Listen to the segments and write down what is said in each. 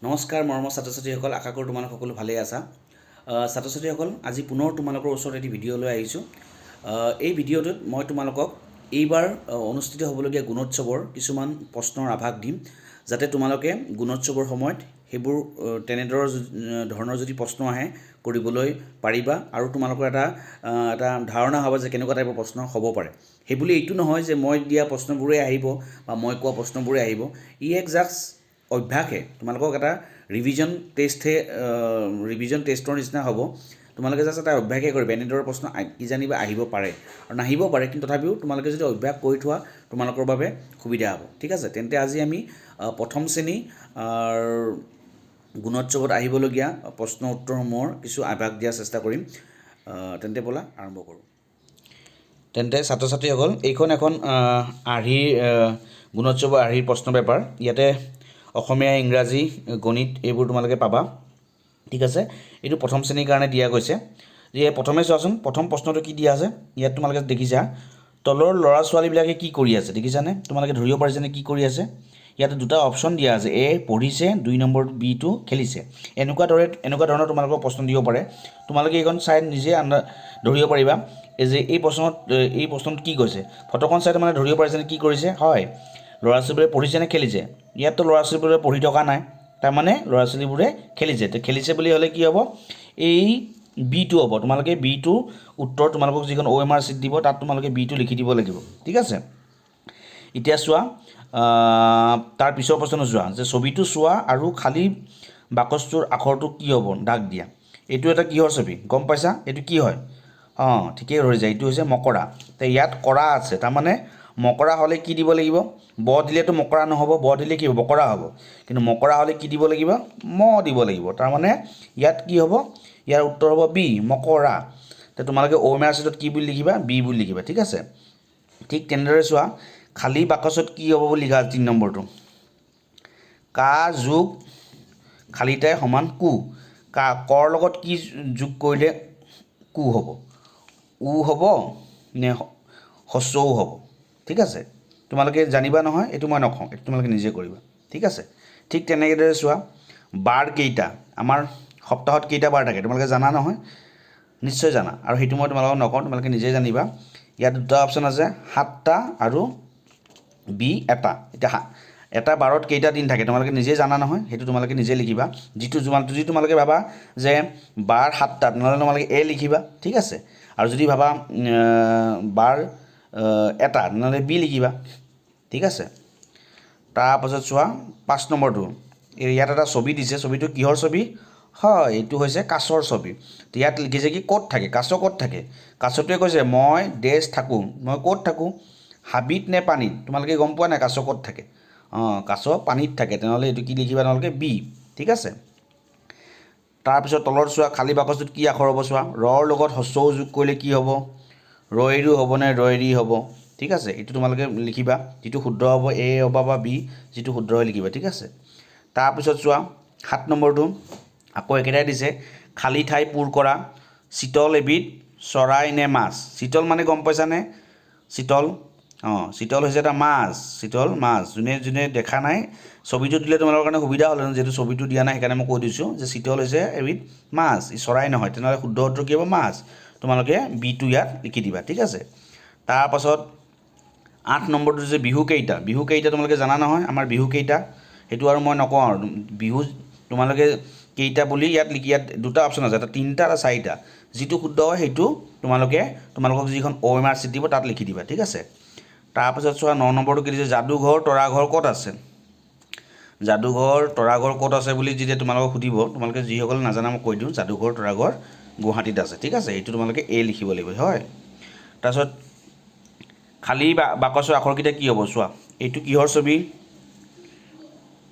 নমস্কাৰ মৰমৰ ছাত্ৰ ছাত্ৰীসকল, আশা কৰোঁ তোমালোক সকলো ভালেই আছা। ছাত্ৰ ছাত্ৰীসকল, আজি পুনৰ তোমালোকৰ ওচৰত এটি ভিডিঅ' লৈ আহিছোঁ। এই ভিডিঅ'টোত মই তোমালোকক এইবাৰ অনুষ্ঠিত হ'বলগীয়া গুণোৎসৱৰ কিছুমান প্ৰশ্নৰ আভাস দিম, যাতে তোমালোকে গুণোৎসৱৰ সময়ত সেইবোৰ তেনেদৰে ধৰণৰ যদি প্ৰশ্ন আহে কৰিবলৈ পাৰিবা আৰু তোমালোকৰ এটা ধাৰণা হ'ব যে কেনেকুৱা টাইপৰ প্ৰশ্ন হ'ব পাৰে। সেইবুলি এইটো নহয় যে মই দিয়া প্ৰশ্নবোৰেই আহিব বা মই কোৱা প্ৰশ্নবোৰেই আহিব। ই এক জাষ্ট অভ্যাসহে, তোমালোকক এটা ৰিভিজন টেষ্টহে, ৰিভিজন টেষ্টৰ নিচিনা হ'ব। তোমালোকে জাষ্ট এটা অভ্যাসহে কৰিবা। এনেদৰে প্ৰশ্ন কিজানিবা আহিব পাৰে আৰু নাহিব পাৰে, কিন্তু তথাপিও তোমালোকে যদি অভ্যাস কৰি থোৱা, তোমালোকৰ বাবে সুবিধা হ'ব। ঠিক আছে, তেন্তে আজি আমি প্ৰথম শ্ৰেণী গুণোৎসৱত আহিবলগীয়া প্ৰশ্ন উত্তৰসমূহৰ কিছু আভাস দিয়াৰ চেষ্টা কৰিম। তেন্তে ব'লা আৰম্ভ কৰোঁ। তেন্তে ছাত্ৰ ছাত্ৰীসকল, এইখন এখন আৰ্হিৰ, গুণোৎসৱৰ আৰ্হিৰ প্ৰশ্ন পেপাৰ। ইয়াতে অসমীয়া, ইংৰাজী, গণিত এইবোৰ তোমালোকে পাবা। ঠিক আছে, এইটো প্ৰথম শ্ৰেণীৰ কাৰণে দিয়া গৈছে। যে প্ৰথমে চোৱাচোন, প্ৰথম প্ৰশ্নটো কি দিয়া আছে ইয়াত তোমালোকে দেখিছা। তলৰ ল'ৰা ছোৱালীবিলাকে কি কৰি আছে দেখিছানে? তোমালোকে ধৰিব পাৰিছানে কি কৰি আছে? ইয়াতে দুটা অপশ্যন দিয়া আছে। এ পঢ়িছে, দুই নম্বৰ বিটো খেলিছে। এনেকুৱা ধৰণৰ তোমালোকক প্ৰশ্ন দিব পাৰে। তোমালোকে এইখন চাই নিজে ধৰিব পাৰিবা এই যে এই প্ৰশ্নত কি কৈছে। ফটোখন চাই তোমালোকে ধৰিব পাৰিছেনে কি কৰিছে? হয়, ল'ৰা ছোৱালীবোৰে পঢ়িছে নে খেলিছে? ইয়াততো ল'ৰা ছোৱালীবোৰে পঢ়ি থকা নাই, তাৰমানে ল'ৰা ছোৱালীবোৰে খেলিছে। তো খেলিছে বুলি হ'লে কি হ'ব? এই বিটো হ'ব। তোমালোকে বিটো উত্তৰ তোমালোকক যিখন অ' এম আৰ চিট দিব, তাত তোমালোকে বিটো লিখি দিব লাগিব। ঠিক আছে, এতিয়া চোৱা, তাৰ পিছৰ প্ৰশ্নটো চোৱা যে ছবিটো চোৱা আৰু খালী বাকচটোৰ আখৰটো কি হ'ব দাগ দিয়া। এইটো এটা কিহৰ ছবি গম পাইছা? এইটো কি হয়? অঁ, ঠিকেই ধৰিছা, এইটো হৈছে মকৰা। তে ইয়াত কৰা আছে, তাৰমানে মকৰা হ'লে কি দিব লাগিব? ব দিলেতো মকৰা নহ'ব। ব দিলে কি হ'ব? বকৰা হ'ব। কিন্তু মকৰা হ'লে কি দিব লাগিব? ম দিব লাগিব। তাৰমানে ইয়াত কি হ'ব? ইয়াৰ উত্তৰ হ'ব বি, মকৰা। তে তোমালোকে অ' এম আৰ চিটত কি বুলি লিখিবা? বি বুলি লিখিবা। ঠিক আছে, ঠিক তেনেদৰে চোৱা, খালী বাকচত কি হ'ব বুলি লিখা তিনি নম্বৰটো। কা যোগ খালীটাই সমান কু। কা কৰ লগত কি যোগ কৰিলে কু হ'ব? উ হ'ব নে হস্ৰ উ হ'ব? ঠিক আছে, তোমালোকে জানিবা নহয়, এইটো মই নকওঁ, এইটো তোমালোকে নিজে কৰিবা। ঠিক আছে, ঠিক তেনেদৰে চোৱা, বাৰ কেইটা? আমাৰ সপ্তাহত কেইটা বাৰ থাকে তোমালোকে জানা নহয়? নিশ্চয় জানা। আৰু সেইটো মই তোমালোকক নকওঁ, তোমালোকে নিজে জানিবা। ইয়াত দুটা অপশ্যন আছে, সাতটা আৰু বি এটা। এতিয়া এটা বাৰত কেইটা দিন থাকে তোমালোকে নিজে জানা নহয়? সেইটো তোমালোকে নিজে লিখিবা। যিটো যদি তোমালোকে ভাবা যে বাৰ সাতটা, তেনেহ'লে তোমালোকে এ লিখিবা। ঠিক আছে, আৰু যদি ভাবা বাৰ এটা, তেনেহ'লে বি লিখিবা। ঠিক আছে, তাৰপাছত চোৱা পাঁচ নম্বৰটো। ইয়াত এটা ছবি দিছে। ছবিটো কিহৰ ছবি হয়? এইটো হৈছে কাছৰ ছবি। ইয়াত লিখিছে কি, ক'ত থাকে কাছ? ক'ত থাকে? কাছটোৱে কৈছে, মই ডেছ থাকোঁ। মই ক'ত থাকোঁ, হাবিত নে পানীত? তোমালোকে গম পোৱা নাই কাছ ক'ত থাকে? অঁ, কাছ পানীত থাকে। তেনেহ'লে এইটো কি লিখিবা তোমালোকে? বি। ঠিক আছে, তাৰপিছত তলত চোৱা, খালী বাকচটোত কি আখৰ হ'ব চোৱা। ৰৰ লগত হস্ৰ উ যোগ কৰিলে কি হ'ব? ৰৈৰো হ'ব নে ৰৈৰি হ'ব? ঠিক আছে, এইটো তোমালোকে লিখিবা। যিটো শুদ্ধ হ'ব, এ হ'ব বা বি, যিটো শুদ্ধ হয় লিখিবা। ঠিক আছে, তাৰপিছত চোৱা সাত নম্বৰটো আকৌ একেটাই দিছে, খালী ঠাই পূৰ কৰা। চিতল এবিধ চৰাই নে মাছ? চিতল মানে গম পাইছানে? চিতল, অঁ, চিতল হৈছে এটা মাছ। চিতল মাছ। যোনে যোনে দেখা নাই, ছবিটো দিলে তোমালোকৰ কাৰণে সুবিধা হ'লহেঁতেন। যিহেতু ছবিটো দিয়া নাই, সেইকাৰণে মই কৈ দিছোঁ যে চিতল হৈছে এবিধ মাছ, ই চৰাই নহয়। তেনেহ'লে শুদ্ধ উত্তৰ কি হ'ব? মাছ। তোমালোকে বিটো ইয়াত লিখি দিবা। ঠিক আছে, তাৰপাছত আঠ নম্বৰটো যে বিহু কেইটা? বিহু কেইটা তোমালোকে জানা নহয়? আমাৰ বিহু কেইটা সেইটো আৰু মই নকওঁ। আৰু বিহু তোমালোকে কেইটা বুলি ইয়াত লিখি, ইয়াত দুটা অপশ্যন আছে, এটা তিনিটা, এটা চাৰিটা। যিটো শুদ্ধ হয় সেইটো তোমালোকে তোমালোকক যিখন অ' এম আৰ চিট দিব, তাত লিখি দিবা। ঠিক আছে, তাৰপাছত চোৱা ন নম্বৰটো কি দিছে। যাদুঘৰ, তৰাঘৰ ক'ত আছে? যাদুঘৰ, তৰাঘৰ ক'ত আছে বুলি যেতিয়া তোমালোকক সুধিব, তোমালোকে যিসকলে নাজানা মই কৈ দিওঁ, যাদুঘৰ, তৰাঘৰ গুৱাহাটীত আছে। ঠিক আছে, এইটো তোমালোকে এ লিখিব লাগিব। হয়, তাৰপিছত খালী বাকচৰ আখৰকেইটা কি হ'ব চোৱা। এইটো কিহৰ ছবি?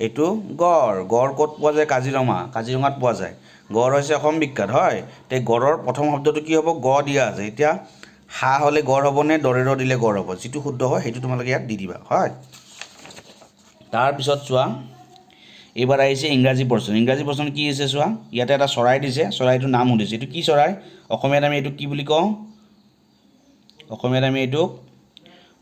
এইটো গড়। গড় ক'ত পোৱা যায়? কাজিৰঙা, কাজিৰঙাত পোৱা যায়। গড় হৈছে অসম বিখ্যাত। হয়, তে গড়ৰ প্ৰথম শব্দটো কি হ'ব? গ দিয়া আছে। এতিয়া হা হ'লে গড় হ'বনে দৰে ৰ দিলে গড় হ'ব? যিটো শুদ্ধ হয় সেইটো তোমালোকে ইয়াত দি দিবা। হয়, তাৰপিছত চোৱা, এইবাৰ আহিছে ইংৰাজী প্ৰশ্ন। ইংৰাজী প্ৰশ্ন কি আছে চোৱা। ইয়াতে এটা চৰাই দিছে, চৰাইটোৰ নাম সুধিছে। এইটো কি চৰাই? অসমীয়াত আমি এইটো কি বুলি কওঁ? অসমীয়াত আমি এইটোক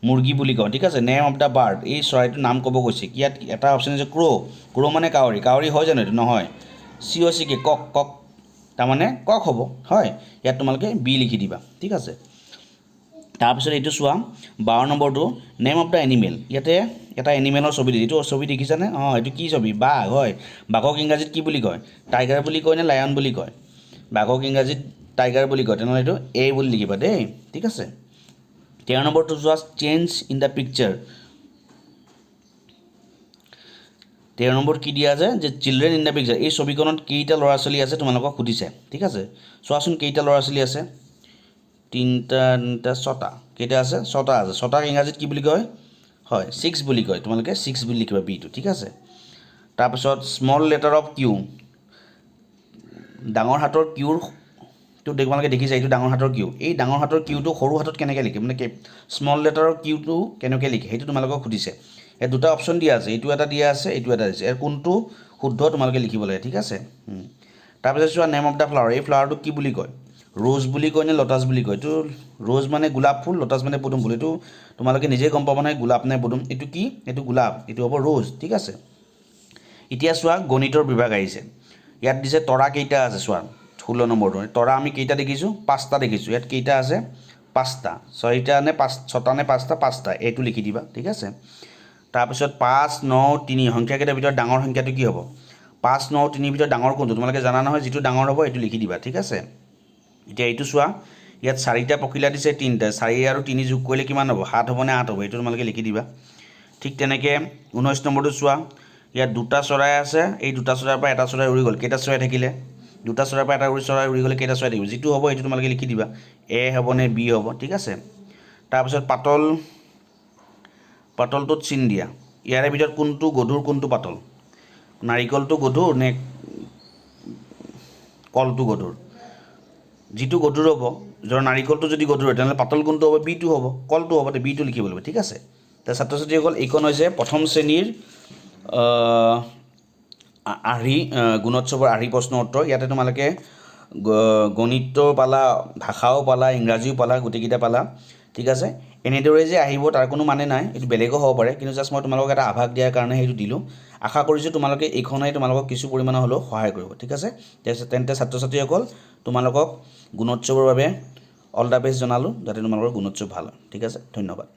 মুৰ্গী বুলি কওঁ, ঠিক আছে। নেম অফ the bird, এই চৰাইটোৰ নাম ক'ব কৈছে। ইয়াত এটা অপশ্যন আছে ক্ৰ', ক্ৰ' মানে কাউৰী, কাউৰী হয় জানো এইটো? নহয়। C O C K, cock, cock তাৰমানে কক হ'ব, হয়। ইয়াত তোমালোকে বি লিখি দিবা, ঠিক আছে। তাৰপিছত এইটো চোৱা 12 নম্বৰটো, নেম অফ the animal. ইয়াতে এটা এনিমেলৰ ছবি দিছে, এইটো ছবি দেখিছানে? অঁ, এইটো কি ছবি? বাঘ হয়। বাঘক ইংৰাজীত কি বুলি কয়? টাইগাৰ বুলি কয় নে লায়ন বুলি কয়? বাঘক ইংৰাজীত টাইগাৰ বুলি কয়, তেনেহ'লে এইটো এ বুলি লিখিবা দেই, ঠিক আছে। 13 নম্বৰটো চোৱা, চেঞ্জ ইন the picture. 13 নম্বৰত কি দিয়া আছে যে চিলড্ৰেন ইন the picture, এই ছবিখনত কেইটা ল'ৰা ছোৱালী আছে তোমালোকক সুধিছে, ঠিক আছে। চোৱাচোন কেইটা ল'ৰা ছোৱালী আছে, তিনিটা, তিনিটা, ছটা, কেইটা আছে? ছটা আছে। ছটাক ইংৰাজীত কি বুলি কয়? হয়, 6 বুলি কয়। তোমালোকে 6 বুলি লিখিবা বিটো, ঠিক আছে। তাৰপিছত স্মল লেটাৰ অফ কিউ, ডাঙৰ হাতৰ কিউৰ তো তোমালোকে দেখিছা, এইটো ডাঙৰ হাতৰ কিউ। এই ডাঙৰ হাতৰ কিউটো সৰু হাতত কেনেকৈ লিখে, মানে স্মল লেটাৰৰ কিউটো কেনেকৈ লিখে সেইটো তোমালোকক সুধিছে। ইয়াত দুটা অপশ্যন দিয়া আছে, এইটো এটা দিয়া আছে, এইটো এটা দিছে। ইয়াৰ কোনটো শুদ্ধ তোমালোকে লিখিব লাগে, ঠিক আছে। তাৰপিছত চোৱা নেম অফ the flower, এই ফ্লাৱাৰটো কি বুলি কয়? ৰ'জ বুলি কয় নে লটাছ বুলি কয়? এইটো ৰ'জ মানে গোলাপ ফুল, লটাছ মানে পদুম ফুল। এইটো তোমালোকে নিজেই গম পাব নহয় গোলাপ নে পদুম। এইটো কি? এইটো গোলাপ, এইটো হ'ব ৰ'জ, ঠিক আছে। এতিয়া চোৱা গণিতৰ বিভাগ আহিছে। ইয়াত দিছে তৰা কেইটা আছে, চোৱা 16 নম্বৰটো, তৰা আমি কেইটা দেখিছোঁ? 5টা দেখিছোঁ। ইয়াত কেইটা আছে? 5টা, ছয়টা নে পাঁচ, ছটা নে পাঁচটা? 5টা, এইটো লিখি দিবা, ঠিক আছে। তাৰপিছত 5 9 3 সংখ্যাকেইটাৰ ভিতৰত ডাঙৰ সংখ্যাটো কি হ'ব? 5 9 3 ভিতৰত ডাঙৰ কোনটো তোমালোকে জানা নহয়, যিটো ডাঙৰ হ'ব এইটো লিখি দিবা, ঠিক আছে। এতিয়া এইটো চোৱা, ইয়াত 4টা পখিলা দিছে, 3টা, 4 আৰু 3 যোগ কৰিলে কিমান হ'ব? 7 হ'ব নে 8 হ'ব? এইটো তোমালোকে লিখি দিবা। ঠিক তেনেকৈ 19 নম্বৰটো চোৱা, ইয়াত দুটা চৰাই আছে, এই দুটা চৰাইৰ পৰা এটা চৰাই উৰি গ'ল, কেইটা চৰাই থাকিলে? দুটা চৰাইৰ পৰা এটা চৰাই উৰি গ'লে কেইটা চৰাই থাকিব? যিটো হ'ব সেইটো তোমালোকে লিখি দিবা, এ হ'ব নে বি হ'ব, ঠিক আছে। তাৰপিছত পাতল, পাতলটোত চিন দিয়া, ইয়াৰে ভিতৰত কোনটো গধুৰ কোনটো পাতল? নাৰিকলটো গধুৰ নে কলটো গধুৰ? যিটো গধুৰ হ'ব, ধৰ নাৰিকলটো যদি গধুৰ হয় তেনেহ'লে পাতল কোনটো হ'ব? বিটো হ'ব, কলটো হ'ব, বিটো লিখিব লাগিব, ঠিক আছে। ছাত্ৰ ছাত্ৰীসকল, এইখন হৈছে প্ৰথম শ্ৰেণীৰ আৰ্হি, গুণোৎসৱৰ আৰ্হি প্ৰশ্ন উত্তৰ। ইয়াতে তোমালোকে গণিতো পালা, ভাষাও পালা, ইংৰাজীও পালা, গোটেইকেইটা পালা, ঠিক আছে। এনেদৰে যে আহিব তাৰ কোনো মানে নাই, এইটো বেলেগো হ'ব পাৰে, কিন্তু জাষ্ট মই তোমালোকক এটা আভাস দিয়াৰ কাৰণে সেইটো দিলোঁ। আশা কৰিছোঁ তোমালোকে এইখনে তোমালোকক কিছু পৰিমাণৰ হ'লেও সহায় কৰিব, ঠিক আছে। তেন্তে ছাত্ৰ ছাত্ৰীসকল, তোমালোকক গুণোৎসৱৰ বাবে অল the best জনালোঁ, যাতে তোমালোকৰ গুণোৎসৱ ভাল হয়, ঠিক আছে। ধন্যবাদ।